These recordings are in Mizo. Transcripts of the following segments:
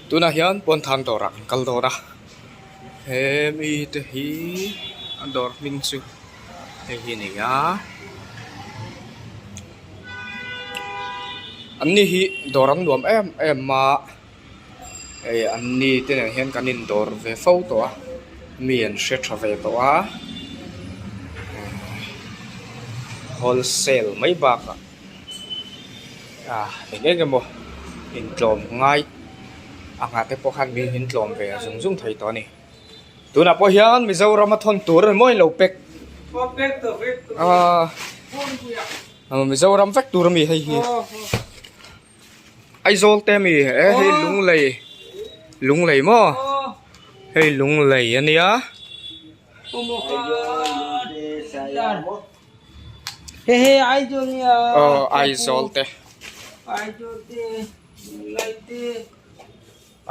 Tunah hian Puanthan dawrah kan kal dawn a, he mite hi a dawr hming chu hei hi a ni a, an ni hi dawr an nuam em em a, hei an ni te nen hian kan indawr ve fo tawh a, mi an hre tha ve tawh a, wholesale mai bakah. Ah eng eng emaw intlawm ngai ang ah te pawh khan mi in tlawm ve zung zung thei tawh a ni tunah pawh hian Mizoram a thawn tur a ni maw in lo pack ah Mizoram vek tur a mi hei hi Aizawl te ami e hei Lunglei Lunglei maw hei Lunglei a nia. Aw Aizawl te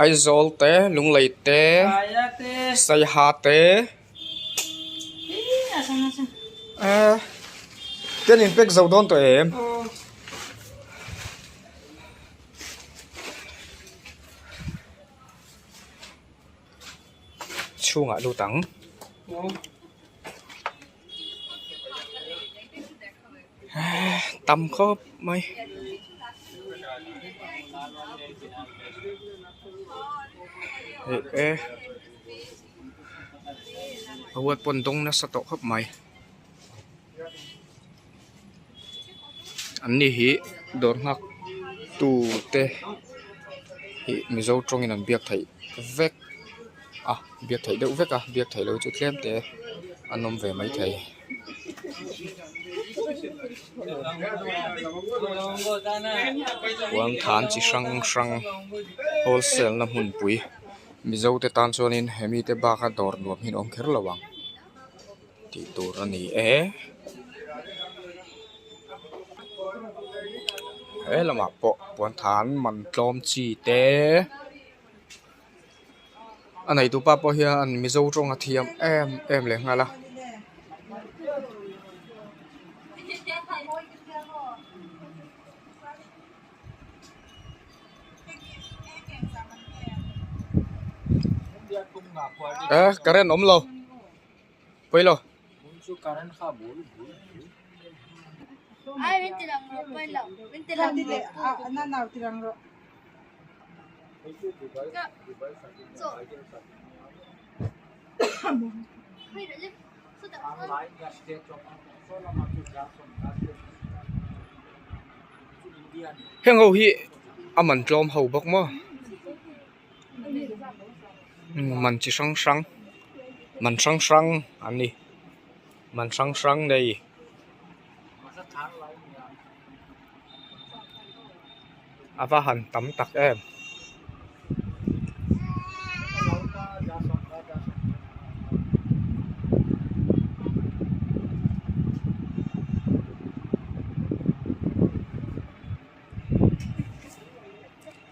Aizawl te Lunglei te Saiha te eh ten in pack zo dawn tawh em. Chhungah lut ang. Tam khawp mai. Hei e a huat pawn dawng nasa tawh khawp mai. An ni hi dawr nghak tu te hi mizo tawngin an biak theih vek a biak theih deuh vek a biak theih loh chu tlem te an awm ve maithei. Puan than chi hrang hrang wholesale na hmunpui mizo te tan chuanin hemi te baka dawr nuam hi an awm kher lo ang. Tih tur a ni e he lamah pawh puan than man tlawm chi te a neitu pa pawh hian mizo tawng a thiam em em leh nghal a. E current awm lo. Pawilo. Heng ho hi a man tlawm ho bawk maw. Man chi hrang hrang man hrang hrang an ni man hrang hrang nei a va han tam tak em.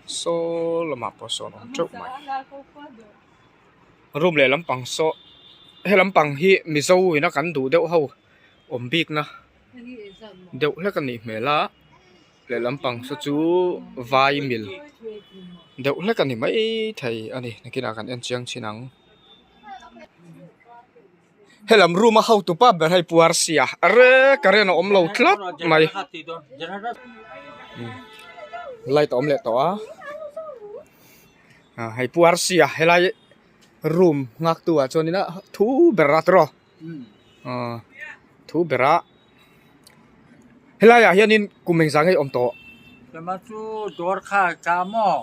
Saw lamah pawh sawn a awm teuh mai room leh lampang saw he lampang hi mizo ina kan duh deuh ho awm bik na deuh hlek a nih hmel a leh lampang saw chu vai mil deuh hlek a ni maithei a ni nakinah kan en chiang thin ang. Helam room a hotu pa ber hei puar sia are current a awm lo tlat mai light a awm leh tawh a ah hei puar sia helai room nghak tu ah chuan in a thu ber a tiraw ah thu ber a helai ah hian in kum engzah nge awm tawh. Ema chu dawr kha ka maw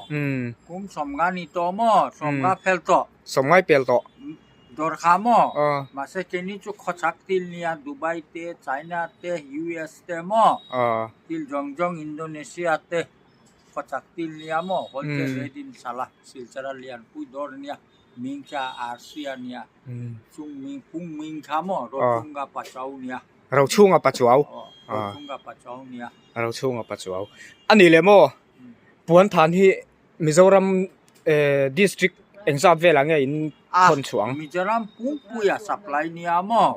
kum sawmnga ni tawh maw sawmnga fel tawh. Sawmngai pel tawh. Dawr kha maw? Mahse keini chu khawchhak thil nia Dubai te, China te, US te maw? Thil zawng zawng Indonesia te khawchhak thil nia maw? Wholesale rate in sala Silchar a lianpui dawr nia ming kha Arsia nia chung ming pung ming kha maw Rochunga Pachuau nia. Rochunga Pachuau. Rochunga Pachuau nia. Rochunga Pachuau. A nih leh maw? Puanthan hi Mizoram district engzat velah nge in thawn chhuah ang? Mizoram pumpuia supply nia maw?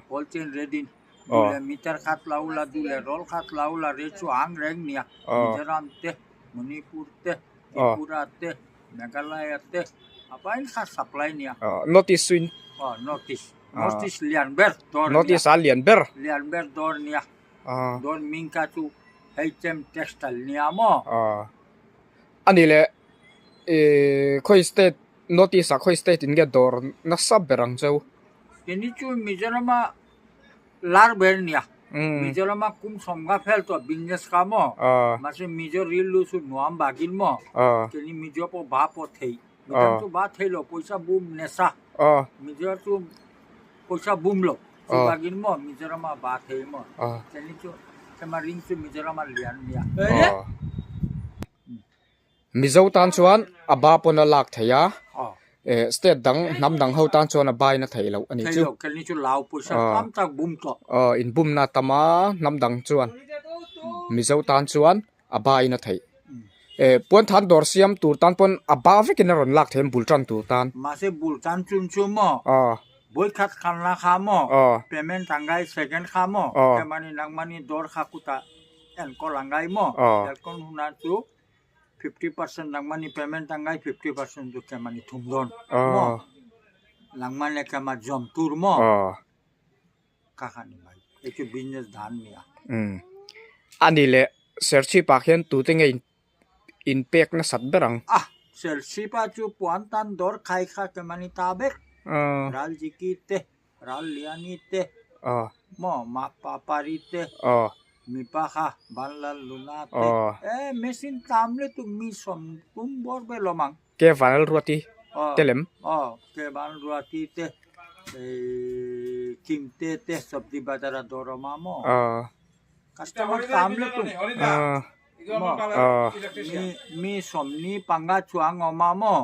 Wholesale rate in duh leh meter khat lo la duh leh roll khat lo la rate chu ang reng nia. Mizoram te, Manipur te, Tripura te, Meghalaya te a pain kha supply nia. North East chu in. Aw North East. North East lian ber dawr nia. North East a lian ber. Lian ber dawr nia. Dawr hming kha chu HM Textile nia maw? A ni leh khawi state North East ah khawi state in nge dawr nasa ber ang cheu? Keini chu Mizoram a lar ber nia. Mizoram a kum sawmnga fel tawh business kha maw? Mahse Mizo rilru chu nuam bakin maw? Keini Mizo pawh ba pawh thei. Midang chu ba thei lo pawisa bum nasa. Mizo chu pawisa bum lo. Chuvangin maw Mizoram a ba thei maw? Keini chu hema ring chu Mizoram a lian nia. Mizo tan chuan a ba pawn a lak theih a, state dang hnam dang ho tan chuan a bain a theih loh a nih chu. Aw inbumna a tam a hnam dang chuan Mizo tan chuan a bain a theih. Puan than dawr siam tur tan pawn a ba vekin a rawn lak theih a bul tan tur tan. Mahse bul tan chun chu maw vawikhat khan la kha maw payment angai second kha maw kemani nangmani dawr kha kutah enkawl angai maw enkawl hunah chu 50% nangmani payment angai 50% chu kemani thum dawn maw nangmani kema zawm tur maw kha kha ni mai hei chu business dan nia. A ni leh Serchhip ah khian tute nge in pek nasat ber ang? Ah Serchhip ah chu puan tan dawr khai kha kemani ta vek Raljiki te Ralliani te maw Mapapari te mipa kha Vanlaluna te e machine tam lutuk mi sawm tum bawr vel awm ang. Ke Vanlalruati te lem. Aw ke Vanlalruati te Kimte te Sabji Bazar a dawr awm a maw. Customer tam lutuk. Maw mi sawmhnih panga chuang awm a maw?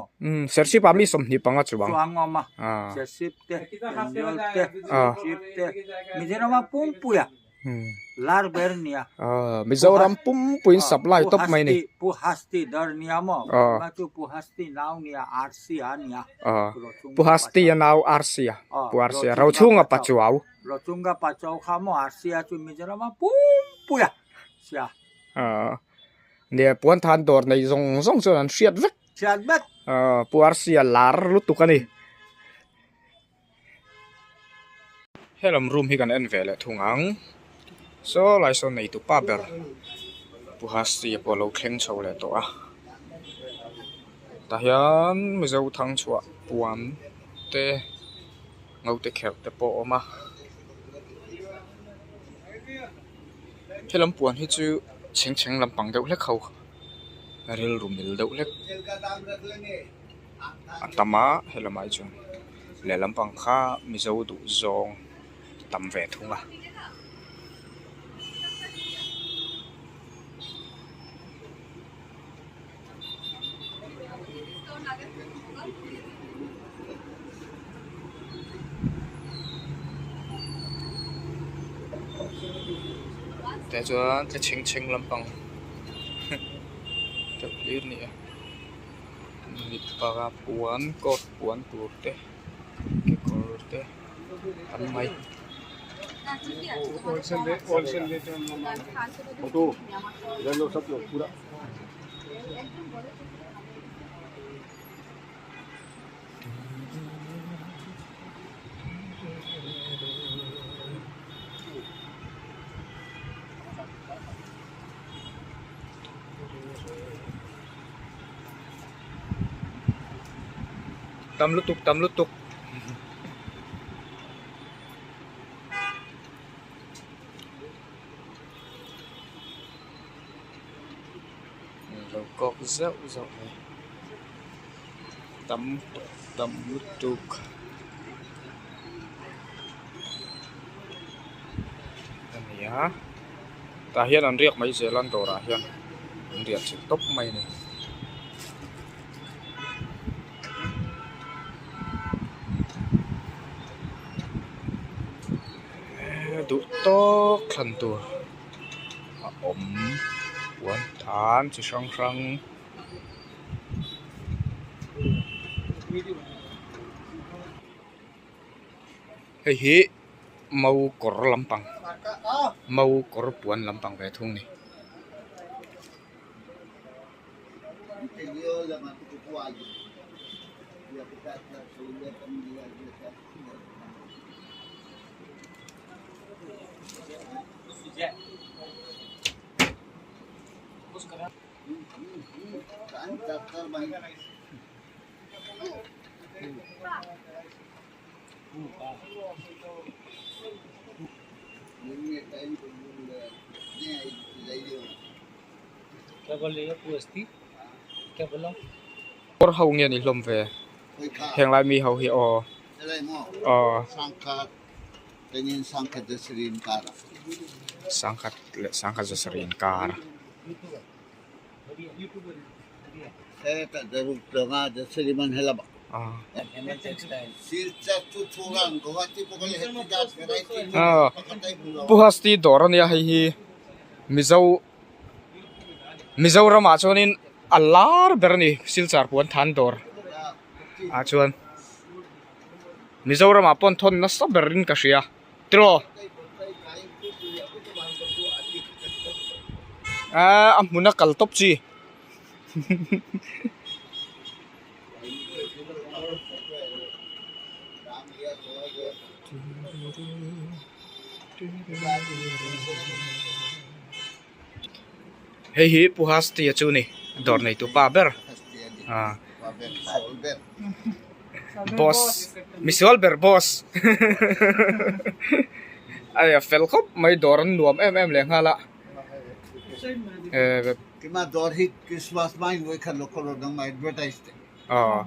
Serchhip ah mi sawmhnih panga chuang. Chuang awm a. Serchhip te, Aizawl te, Serchhip te, Mizoram a pumpui a. Lar ber nia. Mizoram pumpuiin supply tawp mai ni. Pu Hasti dar nia maw? Tuna chu Pu Hasti nau nia RC a nia. Pu Hasti a nau RC a. Pu RC a. Rochhunga Pachuau. Rochhunga Pachuau kha maw RC a chu Mizoram a pumpui a. Sia. Nia puan than dawr nei zawng zawng chuan an hriat vek. Hriat vek. Pu RC a lar lutuk a ni. Helam room hi kan en ve leh thung ang. Saw lai sawn nei tupa ber Pu Hasti pawh a lo thleng chho leh tawh a. Tah hian Mizo thangchhuah puan te ngaute kherh te pawh a awm a. Helam puan hi chu chheng chheng lampang deuh hlek ho rilru mil deuh hlek a tam a helam ah hi chuan lehlam pang kha mizo duh zawng tam ve thung a. Tah chuan thla chheng chheng lampang deuh hlir a ni a mipa puan coat puan tur te kekawr te tam mai. Tam lutuk tam lutuk. Lo kawk zeuh zeuh mai tam tam lutuk a ni a tah hian an riak mai zel a an dawrah hian an riah chilh tawp mai a ni. Duh tawk thlan tur a awm puan tan chi hrang hrang hei hi mau kawr lampang mau kawr puan lampang ve thung a ni. Kawr ho nge ni hlawm ve heng lai mi ho hi aw aw sangkhat leh sangkhat zasarih inkar. Pu Hasti dawr ania hei hi Mizo Mizoramah chuanin a lar ber a ni Silchar puan than dawr ah chuan Mizoramah pawh an thawn nasa berin ka hria tiraw. Aaa a hmun a kal tawp chi. Hei hi Pu Hastia chu a ni dawr neitu pa ber ah boss misual ber boss a fel khawp mai dawr an nuam em em leh nghal a Kima dawr hi Christmas hma in vawikhat lo khaw rawh dang mai advertise teh. Aw.